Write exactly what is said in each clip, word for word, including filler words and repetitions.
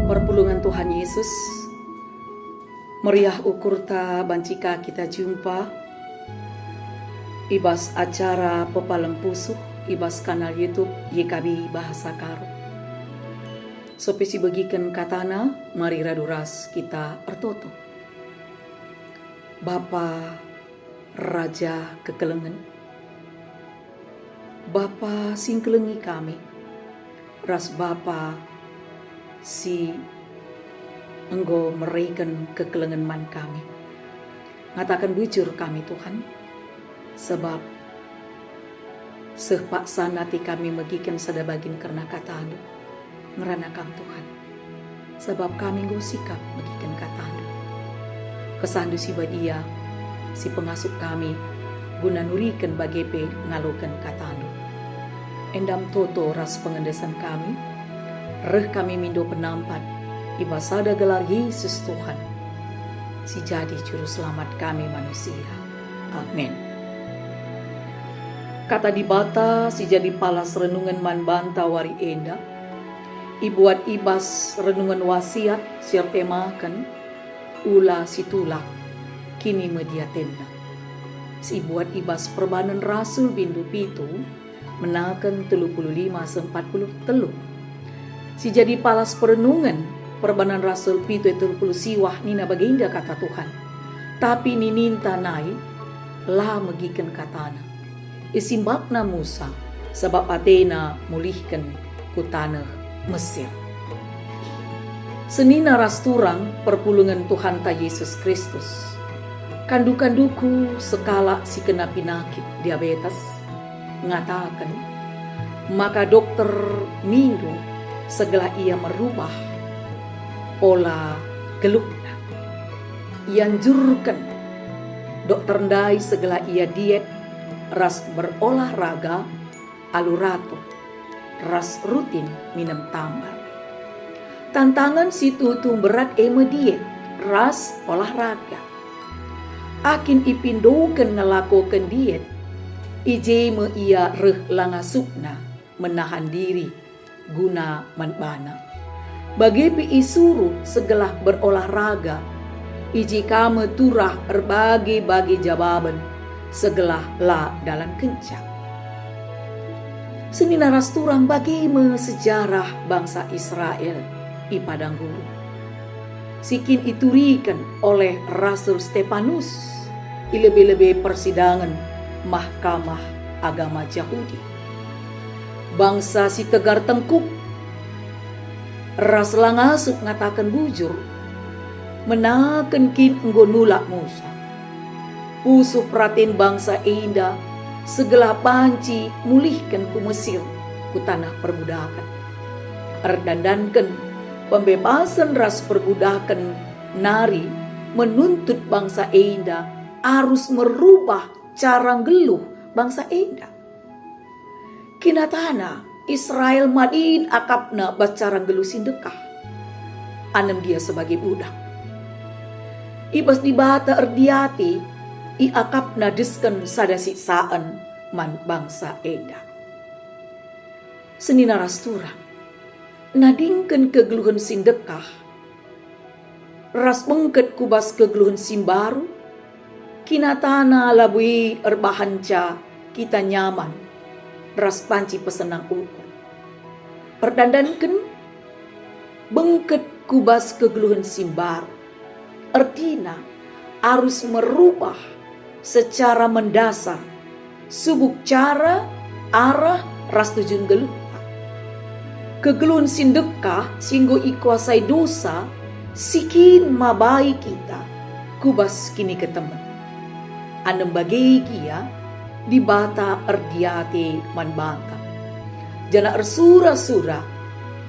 Perpulungen Tuhan Yesus, meriah ukurta banci ka kita jumpa i bas acara pepalem pusuh i bas kanal YouTube Y K B Bahasa Karo. Sope si begiken katana, mari radu ras kita ertoto. Bapa, Raja kekelengen, Bapa si ngkelengi kami, ras Bapa si enggo mereken kekelengen man kami. Ngataken bujur kami, Tuhan, sebab seh paksa ate kami megiken sada bagin kerna kataNdu. Ngerana Kam, Tuhan, sabap kami enggo sikap megiken kataNdu. KesahNdu si Badia, si pengasup kami, guna nuriken bage pe ngaloken kataNdu. Endam toto ras pengendesen kami, reh kami mindo penampat i bas sada gelar Yesus Tuhan, si jadi Juru Selamat kami manusia. Amin. Kata Dibata si jadi palas renungen man banta wari enda, ibuat i bas renungen wasiat si ertemaken, Ula Situlak, Kinimediatenna, si ibuat i bas Perbahanen Rasul bindu pitu, menaken telu puluh lima seh empat puluh telu. Si jadi palas perenungen, Perbahanen Rasul pitu ayat telu puluh siwah nina bagenda kata Tuhan, tapi nininta nai la megiken katana. Isimbakna Musa, sabap atena mulihken ku taneh Mesir. Senina ras turang perpulungen Tuhanta Yesus Kristus, kandu-kanduku sekalak si kena pinakit diabetes ngataken maka dokter mindo segelah ia merubah pola geluhna. Ianjurken dokter ndai segelah ia diet ras berolahraga alu ratuh, ras rutin minem tambar. Tantangen si tuhu-tuhu mberat e me diet ras olahraga. Akin ipindoken ngelakoken diet, i je me ia reh la ngasupna menahan diri guna man bana. Bage pe isuruh segelah berolahraga, i je ka me turah erbage-bage jababen segelah la dalankenca. Senina ras turang bage me sejarah bangsa Israel i Padang Gurun, si kin ituriken oleh Rasul Stepanus i lebe-lebe persidangen Mahkamah Agama Jahudi. Bangsa si tegar tengkup ras la ngasup ngataken bujur, menaken kin enggo nulak Musa. Pusuh peraten bangsa enda segelah banci mulihken ku Mesir, ku taneh perbudaken. Erdandanken pembebasen ras perbudaken nari menuntut bangsa enda arus merubah cara nggeluh bangsa enda. Kinatana Israel madin akapna bas cara nggeluh si ndekah. Anem gia sebagai budak. I bas Dibata erdiate, iakapna desken sada siksaen man bangsa enda. Senina ras turang, nadingken kegeluhen si ndekah ras bengket ku bas kegeluhen si mbaru, kinatana labo erbahanca kita nyaman ras banci pesenang ukur. Erdandanken bengket ku bas kegeluhen si mbaru, ertina arus merubah secara mendasar subuk cara, arah ras tujun geluhta. Kegeluhen si ndekah si enggo ikuasai dosa si kin mabai kita ku bas kiniketemen. Anem bage gia Dibata erdiate man banta, janah ersura-sura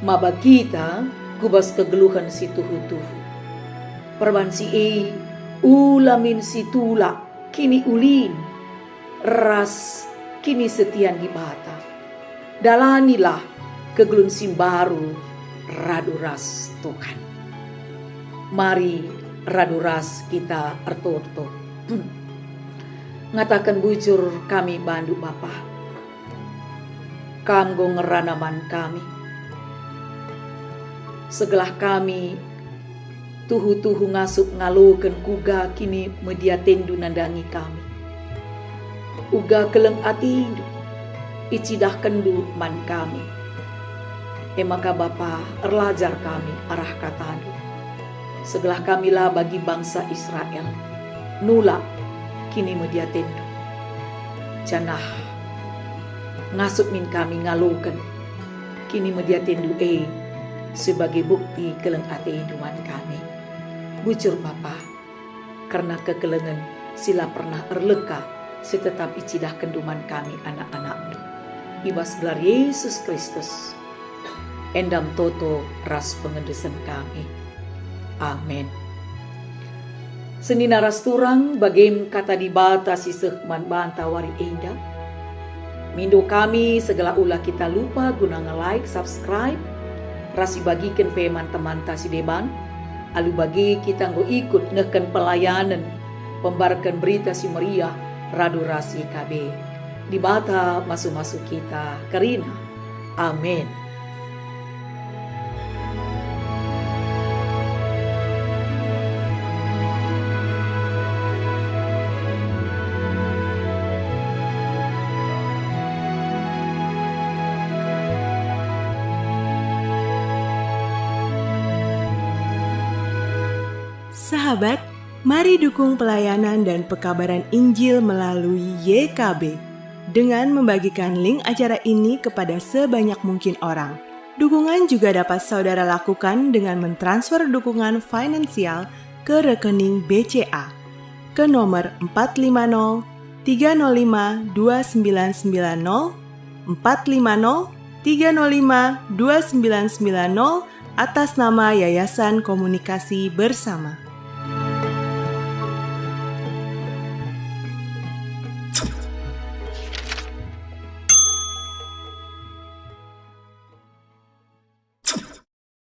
maba kita ku bas kegeluhen si tuhu-tuhu. Perban si e, ula min situlak kiniulin ras kinisetian Dibata. Dalanilah kegeluhen si mbaru radu ras Tuhan. Mari radu ras kita ertoto. Ngataken bujur kami bandu, Bapa. Kam enggo ngerana man kami. Segelah kami tuhu-tuhu ngasup ngaloken kuga kinimediatenNdu nandangi kami. Uga keleng atendu icidahkenNdu man kami. E maka Bapa, erlajar kami arah kataNdu. Segelah kami la bagi bangsa Israel nulak kinimediatenNdu, janah ngasup min kami ngaloken kinimediatenNdu e sebagai bukti keleng atendu man kami. Bujur Bapa, kerna kekelengen si la pernah erleka si tetap icidahkenNdu man kami anak-anakNdu. I bas gelar Yesus Kristus, endam toto ras pengendesen kami. Amin. Senina ras turang, bagem kata Dibata si seh man banta wari enda. Mindo kami segelah ula kita lupa guna nge-like, subscribe, ras ibagiken pe man temanta si deban. Alu bage kita enggo ikut nehken pelayanen pembarken Berita Si Meriah radu ras Y K B. Dibata masu-masu kita kerina. Amin. Sahabat, mari dukung pelayanan dan pekabaran Injil melalui Y K B dengan membagikan link acara ini kepada sebanyak mungkin orang. Dukungan juga dapat saudara lakukan dengan mentransfer dukungan finansial ke rekening B C A ke nomor empat lima nol tiga nol lima dua sembilan sembilan nol, empat lima nol tiga nol lima dua sembilan sembilan nol, atas nama Yayasan Komunikasi Bersama.